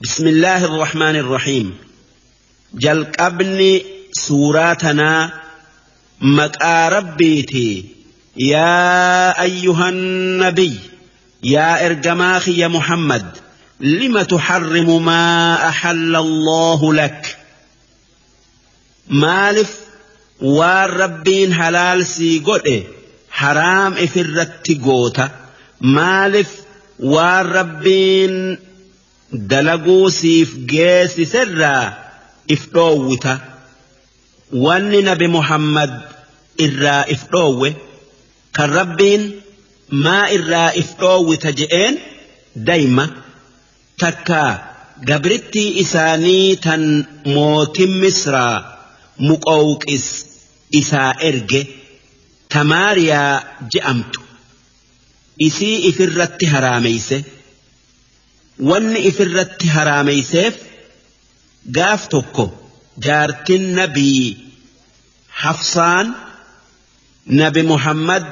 بسم الله الرحمن الرحيم. Jalqabni suuraa tanaa maqaa Rabbiiti. يا أيها النبي yaa ergamaa kiyya Muhammad, لم تحرم ما أحل الله لك. Maaliif waan Rabbiin halaal sii godhe haraam ifirratti goota? Maaliif waan Rabbiin dalaguu siif geessiserraa if dhoowwita? Wanni Nabi Muhammad irraa if dhoowwe kan Rabbiin maa irraa if dhoowwita je'een dayma takka gabrittii isaanii tan mootin Misraa Muqawqis isaa erge Tamaariyaa je'amtu isii ifirratti haraameyse. Wanni ifirratti haraameyseef gaaf tokko jaartin Nabii Hafsaan Nabi Muhammad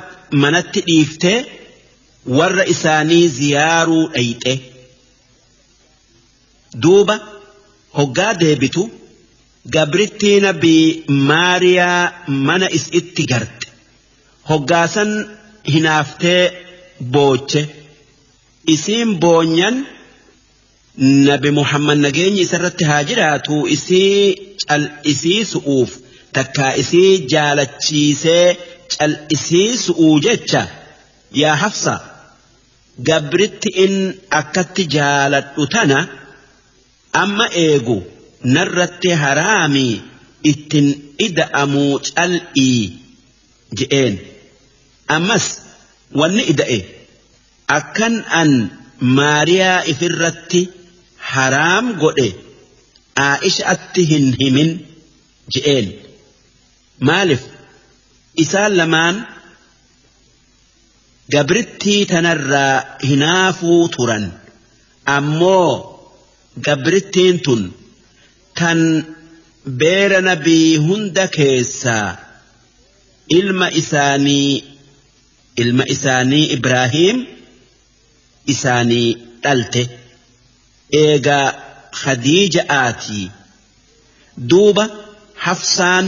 manatti dhiiftee warra isaanii ziyaaruu dhayxe. Duuba hoggaa deebitu gabrittii Nabii Maariyaa mana isitti garte. Hoggaasan hinaaftee booche. Isiin boonyan Nabi Muhammad nageenyi isarratti haa jiraatu isii cal'isii su'uuf takkaa isii jaalachiisee cal'isii su'uu jecha, yaa Hafsa, gabritti in akkatti jaaladhu tana amma eegu narratti haraamii ittin ida'amuu cal'ii je'een. Ammas wanni ida'e akkan an Maariyaa ifirratti haraam godhe Aa'ishatti hin himin je'een. Maalif isaan lamaan gabrittii tanarraa hinaafuu turan, ammoo gabrittiin tun tan beera Nabii hunda keessaa ilma isaanii Ibraahiim isaanii dhalte eegaa Khadiija'aatii. Duuba Hafsaan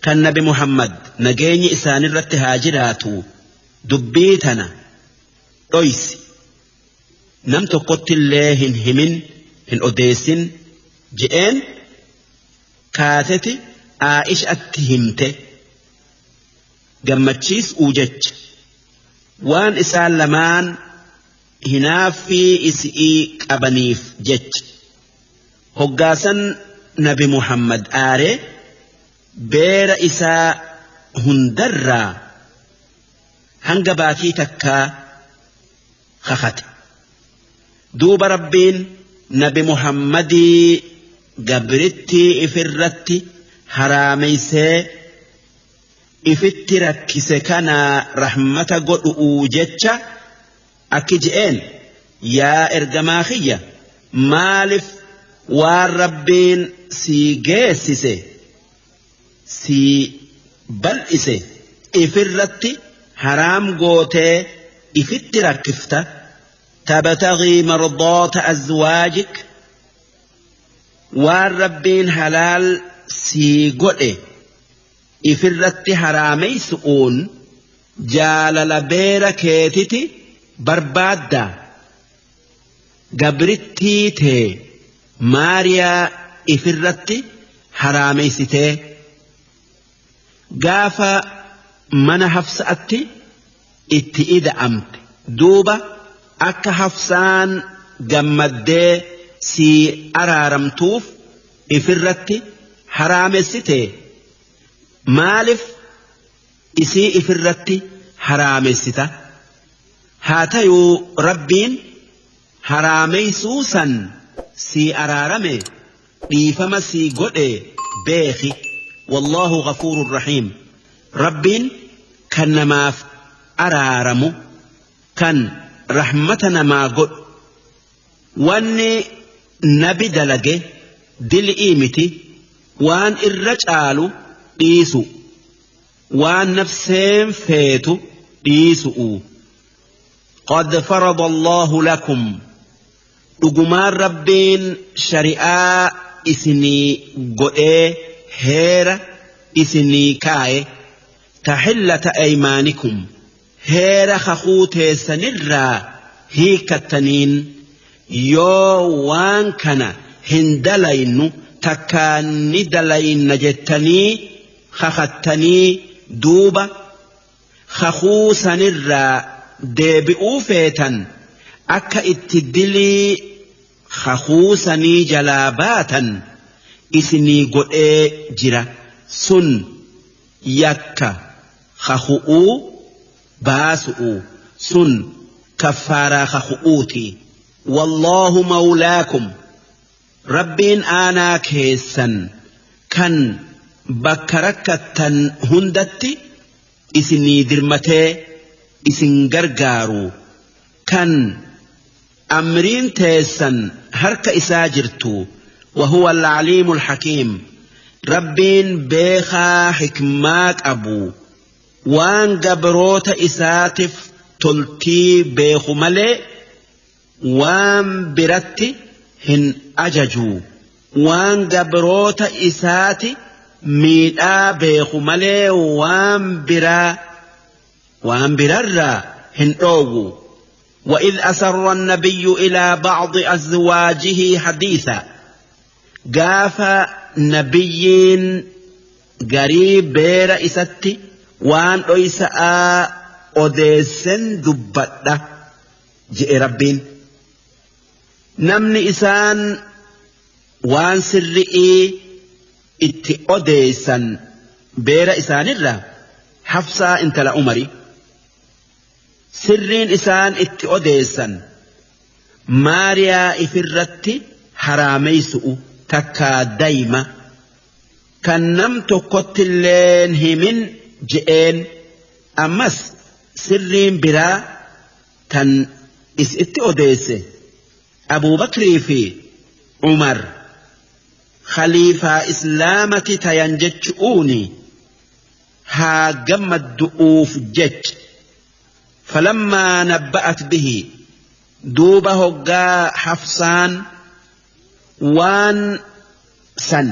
kan Nabi Muhammad nageenyi isaanirratti haa jiraatu dubbii tana dhoysi, nam tokkotti illee hin himin, hin odeessin je'een. Kaateti Aa'ishatti himte gammachiisuu jecha, waan isaan lamaan hinaaffii isi'ii qabaniif jecha. Hoggaasan Nabi Muhammad aaree beera isaa hundarraa hanga baatii takkaa kakate. Duuba Rabbiin Nabi Muhammadii gabrittii ifirratti haraameysee ifitti rakkise kana rahmata godhu'uu jecha akki je'een: yaa ergamaa kiyya, maaliif waan Rabbiin sii geessise, sii bal'ise ifirratti haraam gootee ifitti rakkifta? تبتغي مرضات أزواجك. Waan Rabbiin halaal sii godhe ifirratti haraameysu'uun jaalala beera keetiti barbaadda? Gabrittii tee Maariyaa ifirratti haraameysitee gaafa mana Hafsa'atti itti ida'amte. Duuba akka Hafsaan gammaddee sii araaramtuuf ifirratti haraamessite. Maaliif isii ifirratti haraamessita? Haa tayuu Rabbiin haraameysuu san sii araarame, dhiifama sii godhe beeki. والله غفور رحيم. Rabbiin kan namaaf araaramu, kan rahmata namaa godhu. Wanni nabi dalage dil'ii miti. Waan irra caalu dhiisu, waan nafseen feetu dhiisu'u. قد فرض الله لكم. Dhugumaan Rabbiin shari'aa isinii godhee heera isinii kaaye taxillata aymaanikum heera kakuu teessanirraa hiikattaniin yoo waan kana hin dalaynu takkaa ni dalayna jettanii kakattanii duuba kakuu sanirraa deebi'uu feetan akka itti dilii kakuu sanii jalaa baatan isinii godhee jira sun yakka kaku'uu baasu'u sun kaffaaraa kaku'uuti. Wallaahu mawlaakum Rabbiin aanaa keessan kan bakka rakkattan hundatti isinii dirmatee isin gargaaru kan amriin teessan harka isaa jirtu وهو العليم الحكيم Rabbiin beekaa hikmaa qabu waan gabroota isaatif toltii beeku malee waan biratti hin ajaju waan gabroota isaati miidhaa beeku malee waan biraa waan birarraa hin dhoowwu. وإذ أسر النبي إلى بعض أزواجه حديثا gaafa nabiyyiin garii beera isatti waan dhoysa'aa odeessen dubbadha je'e Rabbiin. Namni isaan waan sirri'ii itti odeessan beera isaanirra Hafsaa intala Umari. Sirriin isaan itti odeessan Maariyaa ifirratti haraameysu'u takkaa dayma kan nam tokkottilleen himin je'een ammas sirriin biraa tan is itti odeesse Abuubakrii fi Umar khaliifaa islaamati tayan jechu'uuni haa gammaddu'uuf jecha falammaa nabba'at bihi duuba hoggaa Hafsaan waan san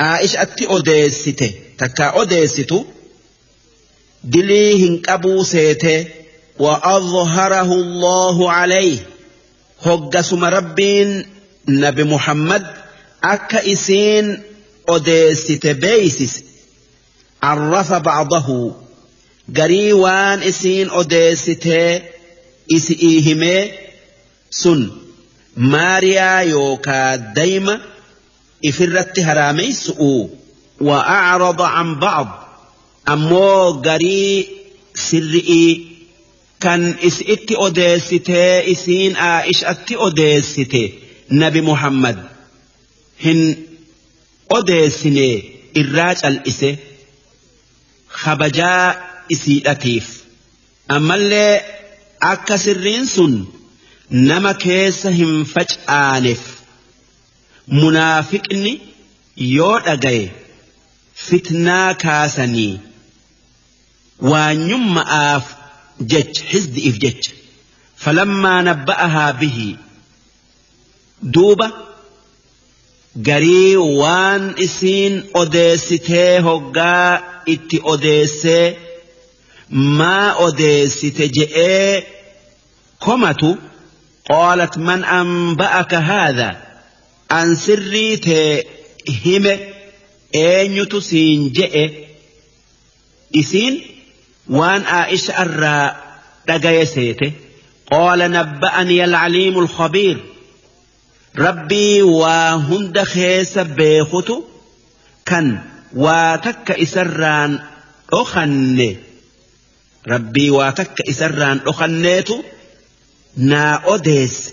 Aa'ishatti odeessite takkaa odeessitu dilii hin qabuu seetee wa adhharahu Allahu alayhi hoggasuma Rabbiin nabi Muhammad akka isiin odeessite beeysise arrafa ba'dahu garii waan isiin odeessitee isi'ii himee sun maariyaa yookaa dayma ifirratti haraameysu'u wa a'rada an ba'd ammoo garii sirri'ii kan isi'itti odeessitee isiin Aa'ishatti odeessite nabi Muhammad hin odeessine irraa cal'ise kabajaa isiidhatiif ammallee akka sirriin sun nama keessa hin facaaneef munaafiqni yoo dhagaye fitnaa kaasanii waanyumma'aaf jecha hizdi'iif jecha falammaa nabba'ahaa bihi duuba garii waan isiin odeessitee hoggaa itti odeessee maa odeessite je'ee komatu qaalat man anba'aka haadha an sirrii tee hime eenyutu siin je'e isiin waan Aa'isha irraa dhagaye seete qaala nabba'ani al-aliimu al-khabiir Rabbii waa hunda keessa beekutu kan waa takka isarraan dhokanne Rabbii waa takka isarraan dhokanneetu naa odeesse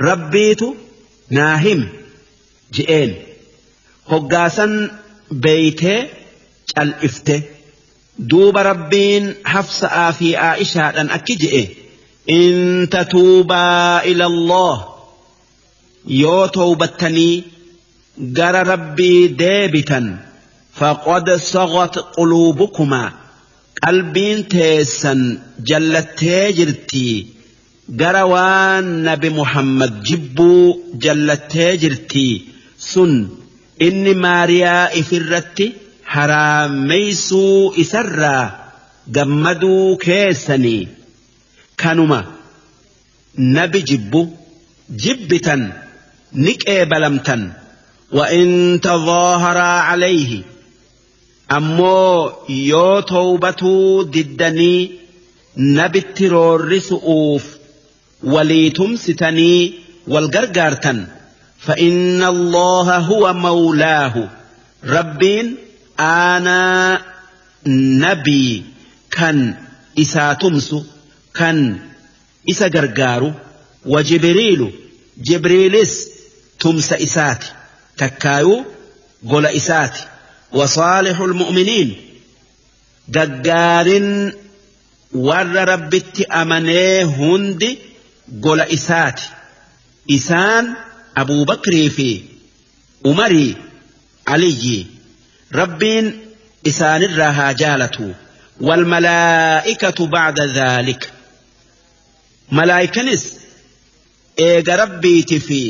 Rabbiitu naa hime je'een hoggaasan beeytee cal'ifte duuba Rabbiin Hafsa'aa fi Aa'ishaadhan akki je'e in tatuubaa ila Allah yoo towbattanii gara Rabbii deebitan faqad sagat quluubukumaa qalbiin teessan jallattee jirtii. Gara waan nabi Muhammad jibbuu jallattee jirtii sun inni Maariyaa ifirratti haraameysuu isarraa gammaduu keessanii kanuma nabi jibbu jibbitan ni qeebalamtan. وإن تظاهرا عليه ammoo yoo towbatuu diddanii nabitti roorrisu'uuf walii tumsitanii wal gargaartan فإن الله هو مولاه ربين أنا نبي كان إسا تمس كان إسا غرغارو وجبريل جبريلس تمس إساتي تكايو قول إساتي وصالح المؤمنين gaggaarin warra rabbitti amanee hundi gola isaati isaan Abuubakrii fi Umarii Aliyyi rabbiin isaanirraa haa jaalatu. Walmalaa'ikatu ba'da dhaalika malaayikanis eega rabbiiti fi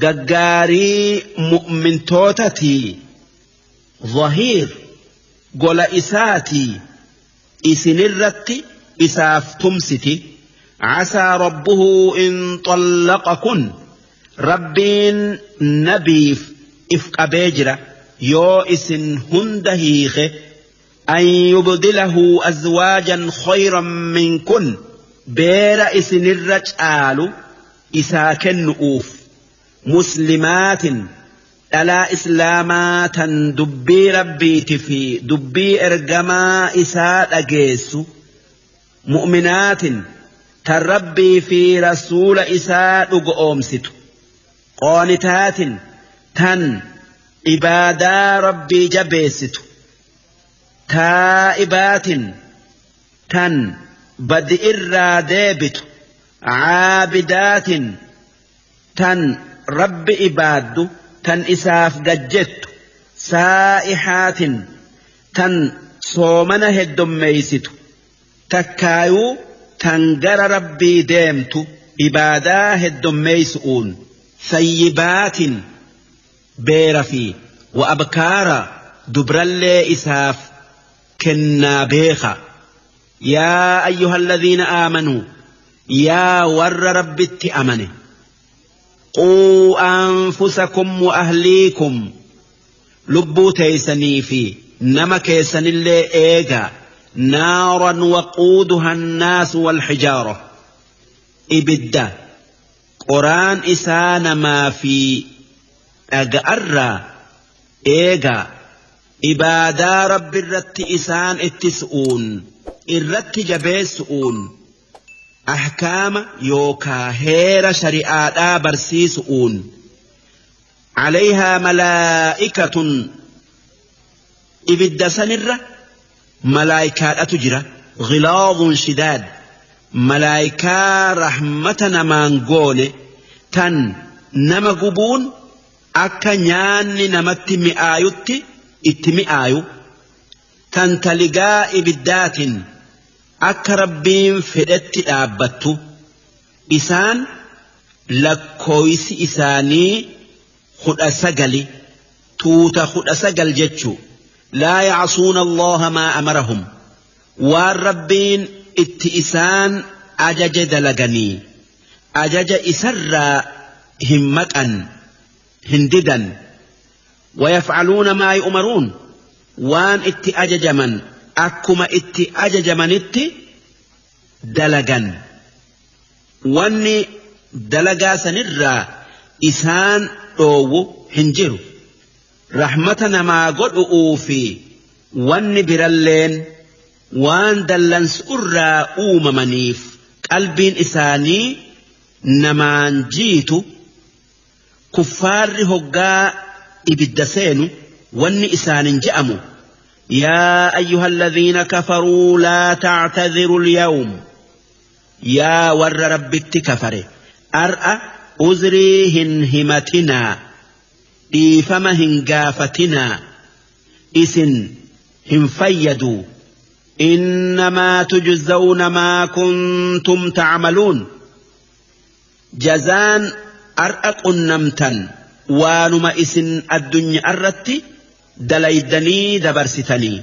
gaggaarii mu'mintootatii zahiir gola isaatii isinirratti isaaf tumsiti. Casaa rabbuhu in xallaqakun rabbiin nabiif if qabee jira yoo isin hunda hiike an yubdilahu azwaajan khayran minkun beera isinirra caalu isaa kennu'uuf muslimaatin dhalaa islaamaa tan dubbii rabbiiti fi dubbii ergamaa isaa dhageessu mu'minaatin tan rabbii fi rasuula isaa dhugoomsitu qoonitaatin tan ibaadaa rabbii jabeessitu taa'ibaatin tan badi irraa deebitu caabidaatin tan rabbi ibaaddu tan isaaf gajjettu saa'ihaatin tan soomana heddommeeysitu takkaayuu tan gara rabbii deemtu ibaadaa heddommeeysu'uun sayyibaatin beera fi wa abkaara dubrallee isaaf kennaa beeka. Yaa ayyuha alladhiina aamanuu yaa warra rabbitti amane quu anfusakum wa ahliikum lubbuu teeysanii fi nama keessanillee eegaa naaran waquuduha annaasu walxijaara ibidda qoraan isaa namaa fi dhaga'arraa eegaa ibaadaa rabbi irratti isaan ittisu'uun irratti jabeessu'uun ahkaama yookaa heera shari'aadhaa barsiisu'uun. Calayhaa malaa'ikatun ibidda sanirra malaayikaadhatu jira ghilaadun shidaad malaayikaa rahmata namaan goone tan nama gubuun akka nyaanni namatti mi'aayutti itti mi'aayu tan taligaa ibiddaatiin akka rabbiin fedhetti dhaabbattu isaan lakkooysi isaanii 19 tuuta 19 jechuu. Laa yacsuuna allaha maa amarahum waan rabbiin itti isaan ajaje dalaganii ajaja isarraa hin maqan hin didan. Wayafcaluuna maa yu'maruun waan itti ajajaman akkuma itti ajajamanitti dalagan wanni dalagaa sanirraa isaan dhoowwu hin jiru. Rahmata namaa godhu'uu fi wanni biralleen waan dallansu'urraa uumamaniif qalbiin isaanii namaan jiitu. Kuffaarri hoggaa ibidda seenu wanni isaanin je'amu yaa ayyuha alladhiina kafaruu laa tactadiru alyawm yaa warra rabbitti kafare ar'a uzrii hin himatinaa dhiifama hin gaafatinaa isin hin fayyadu. Innamaa tujzawna maa kuntum tacmaluun. Jazaan ar'a qunnamtan waanuma isin addunyaa irratti dalaydanii dabarsitanii.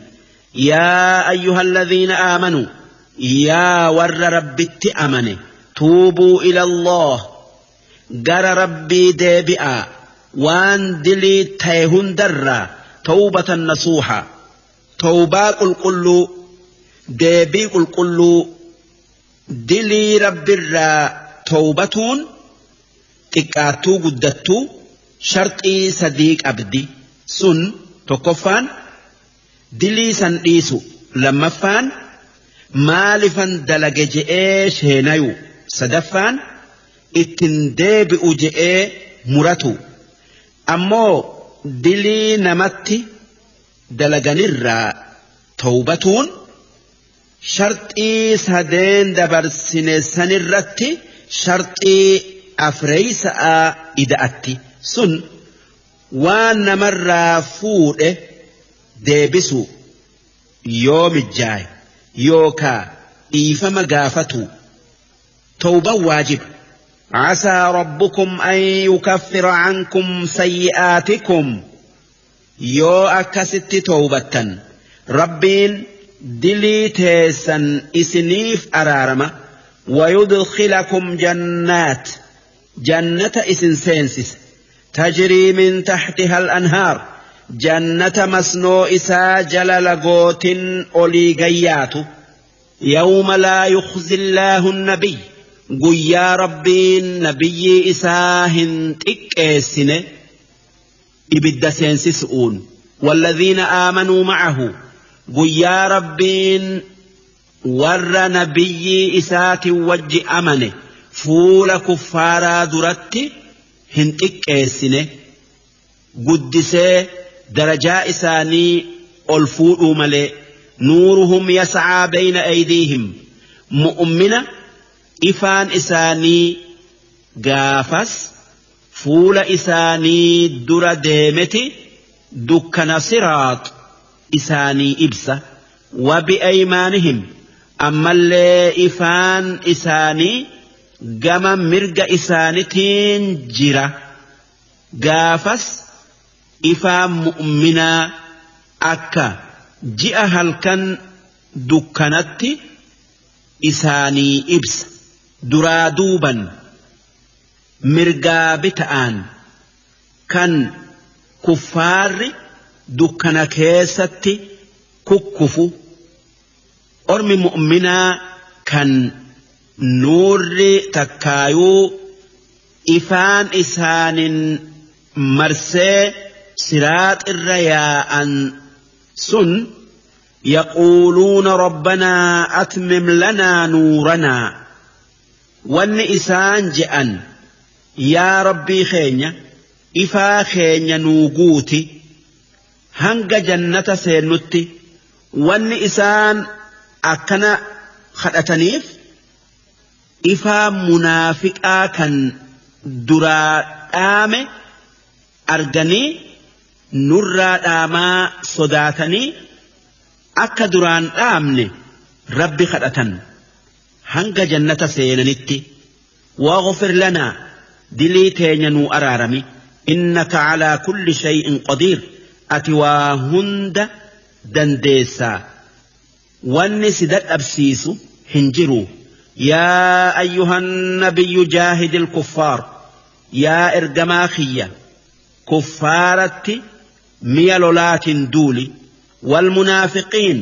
Yaa ayyuhalladhiina aamanuu, yaa warra Rabbitti amane, tuubuu ila Allah, gara Rabbii deebi'aa, waan dilii ta'e hundarraa tawbatan nasuuha, tawbaa qulqulluu, deebii qulqulluu. Dilii Rabbirraa tawbatuun xiqqaattuu guddattuu sharxii sadii qabdi. Sun tokkoffaan dilii san dhiisu, lammaffaan maalifan dalage je'ee sheenayu, sadaffaan ittin deebi'u je'ee muratu. Ammoo dilii namatti dalaganirraa tawbatuun sharxii sadeen dabarsine sanirratti sharxii afreeysa'a ida'atti. Sun waan namarraa fuudhe deebisu yoo mijjaaye, yookaa dhiifama gaafatu. Tawban waajiba. Casaa rabbukum an yukaffira cankum sayyi'aatikum, yoo akkasitti tawbattan Rabbiin dilii teessan isiniif araarama. Wayudkilakum jannaat, jannata isin seensisa, tajrii min taxtiha al-anhaar, jannata masnoo isaa jala lagootin olii gayyaatu. Yawma laa yukhzi illaahu nabiy, guyyaa Rabbiin nabiyyii isaa hin xiqqeessine ibidda seensisu'uun. Walladhiina aamanuu ma'ahu, guyyaa Rabbiin warra nabiyyii isaatin wajji amane fuula kuffaaraa duratti hin xiqqeessine, guddisee darajaa isaanii ol fuudhuu malee. Nuuruhum yas'aa bayna aydiihim, mu'mina ifaan isaanii gaafas fuula isaanii dura deemeti dukkana siraax isaanii ibsa. Wa bi'aymaanihim, ammallee ifaan isaanii gama mirga isaanitiin jira. Gaafas ifaan mu'minaa akka ji'a halkan dukkanatti isaanii ibsa, duraa duuban, mirgaa bita'aan. Kan kuffaarri dukkana keessatti kukkufu, ormi mu'minaa kan nuurri takkaayuu ifaan isaanin marsee siraaxirra yaa'an sun, yaquuluuna rabbanaa atmim lanaa nuuranaa, wanni isaan je'an, yaa Rabbii keenya, ifaa keenya nuu guuti hanga jannata seennutti. Wanni isaan akkana kadhataniif ifaa munaafiqaa kan duraa dhaame arganii nurraa dhaamaa sodaatanii akka duraan dhaamne Rabbi kadhatan hanga jannata seenanitti. Waghfir lanaa, dilii teenya nuu araarami, innaka calaa kulli shay'in qadiir, ati waa hunda dandeessaa, wanni si dadhabsiisu hin jiru. Yaa ayyuhan nabiyyu jaahidil kuffaar, yaa ergamaa kiyya, kuffaaratti miya lolaatiin duuli. Wal munaafiqiin,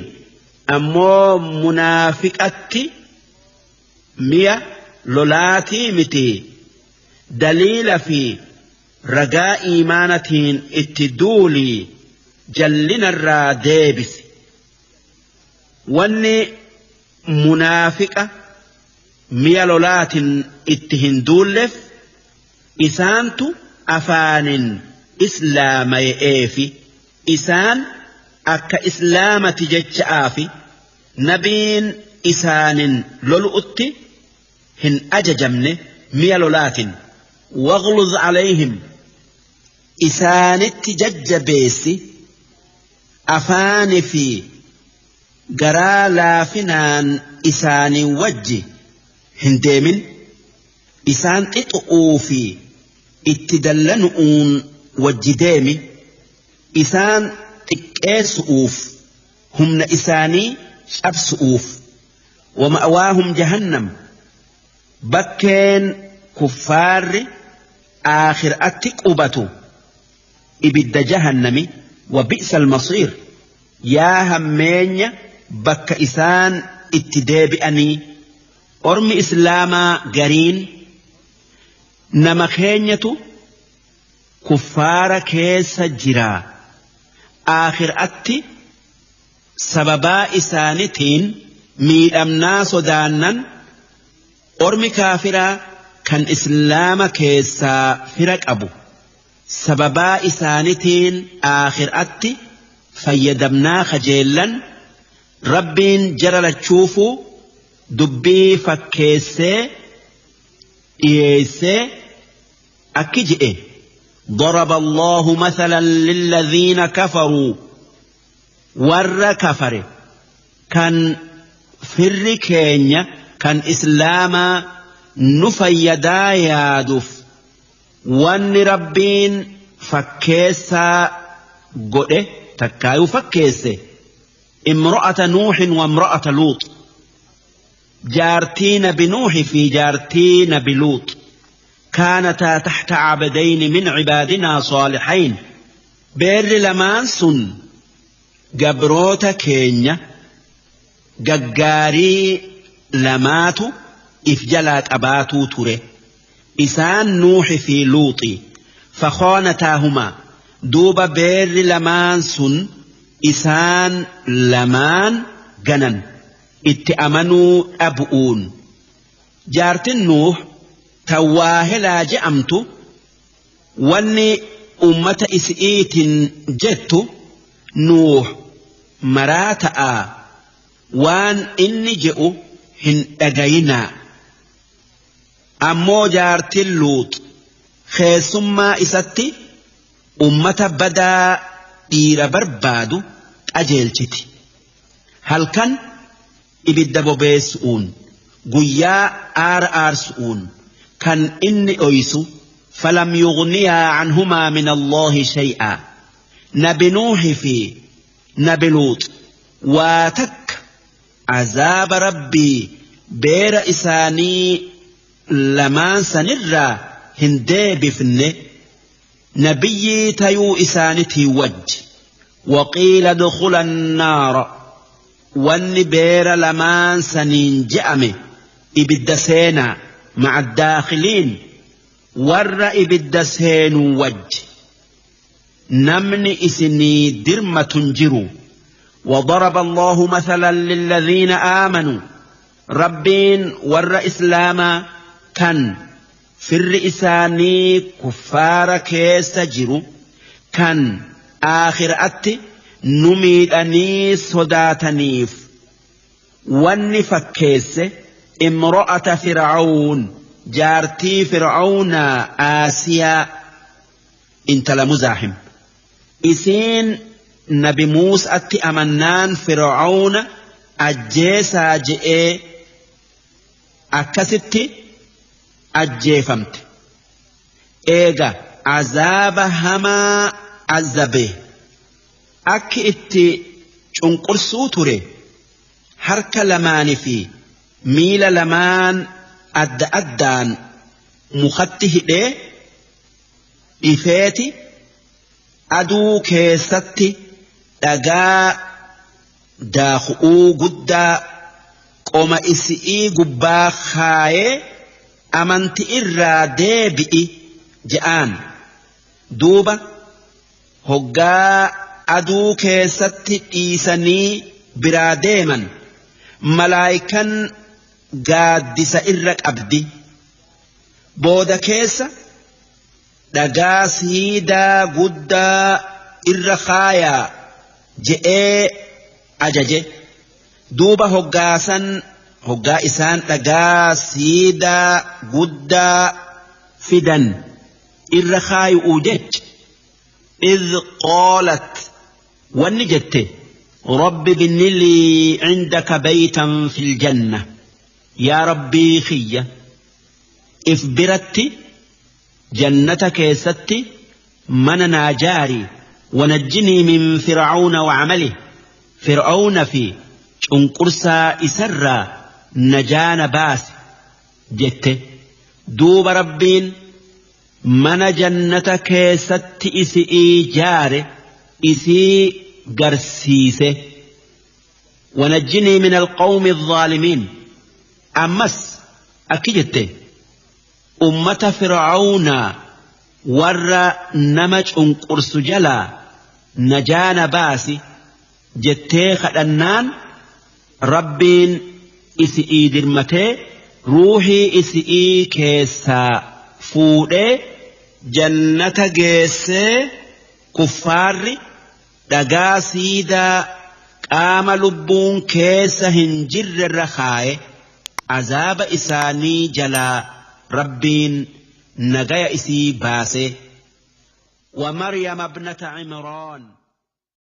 ammoo munaafiqatti miya lolaatii miti, daliila fi ragaa iimaanatiin itti duulii jallinarraa deebisi. Wanni munaafiqa miya lolaatiin itti hin duulleef isaantu afaanin islaamaye'eefi isaan akka islaamati jecha'aafi nabiin isaanin lolu'utti hin ajajamne miya lolaatin. Waghluz alayhim, isaanitti jajjabeessi, afaani fi garaa laafinaan isaanii wajji hin deemin. Isaan xixu'uu fi itti dallanu'uun wajji deemi isaan xiqqeessu'uuf humna isaanii cabsu'uuf wama'awaahum jahannam bakkeen kuffaarri aakhiraatti qubatu ibidda jahannami wa bi'sa almasiir yaa hammeenya bakka isaan itti deebi'anii ormi islaamaa gariin nama keenyatu kuffaara keessa jiraa aakhiraatti sababaa isaanitiin miidhamnaa sodaannan ormi kaafiraa kan islaama keessaa fira qabu sababaa isaanitiin aakhiraatti fayyadamnaa kajeellan rabbiin jara lachuufuu dubbii fakkeessee dhiyeessee akki je'e ضرب الله مثلا للذين كفروا ور كفر كان فر كينيا كان إسلاما نفيدا يادف وان ربين فكيسا قده تكايو فكيسه امرأة نوح وامرأة لوط جارتين بنوح في جارتين بلوط كانتا تحت عبدين من عبادنا صالحين بير لمان سن جبروتا كينيا ججاري لماتو إفجلات أباتو تري إسان نوح في لوطي فخانتاهما دوب بير لمان سن إسان لمان جنن اتأمنوا أبؤون جارت نوح تواهلا جأمت واني أمة إسئيت جت نوح مراتأ وان إني جئو هن أجينا أمو جارت اللوط خيسما إستي أمة بدا إير بربادو أجيلتي هل كان إبدا بوبيسؤون قيا آر آرسؤون كان إني أيسو فلم يغنيا عنهما من الله شيئا نبي نوح في نبي لوط واتك عذاب ربي بير إساني لمان سنرى هندي بفنه نبي تيو إسانتي وج وقيل ادخلا النار وان بير لمان سنين جأمه إبدا سينا مع الداخلين ور إبدا سين وج نمني إسني درمة جرو وضرب الله مثلا للذين آمنوا ربين ور إسلاما كان في الرئساني كفار كيس جرو كان آخر أتي نميد أني صداتنيف والنفكيس امرأة فرعون جارتي فرعون آسيا انت لمزاحم إسين نبي موسى أتي أمنان فرعون أجيسا جئ أكستي أجيفمت إيغا عذاب هما عذبه أكي إتي cunqursuu ture harka lamaanii fi miila lamaan adda addaan mukatti hidhee ifeeti aduu keessatti dhagaa daaku'uu guddaa qoma isi'ii gubbaa kaayee amanti irraa deebi'i je'aan duuba hoggaa aduu keessatti dhiisanii biraa deeman malaayikan gaaddisa irra qabdi booda keessa dhagaa siidaa guddaa irra kaayaa je'ee ajaje duuba hoggaasan hoggaa isaan dhagaa siidaa guddaa fidan irra kaayu'uu jecha إذ قالت ونجت رب ابن لي عندك بيتا في الجنة يا ربي خية If biratti jannata keessatti mana naa jaari. Wanajjinii min fir'auna wa camalihi, fir'auna fi cunqursaa isarraa najaana baasi jette. Duuba Rabbiin mana jannata keessatti isi'ii jaare isii garsiise. Wanajjinii min alqawmi alzaalimiin, ammas akki jette, ummata fir'aunaa warra nama cunqursu jalaa najaana baasi jettee kadhannaan, Rabbiin isi'ii dirmatee ruuhii isi'ii keessaa fuudhee jannata geessee, kuffaarri dhagaa siidaa qaama lubbuun keessa hin jirrerra kaaye. Azaaba isaanii jalaa Rabbiin nagaya isii baase. ومريم ابنة عمران.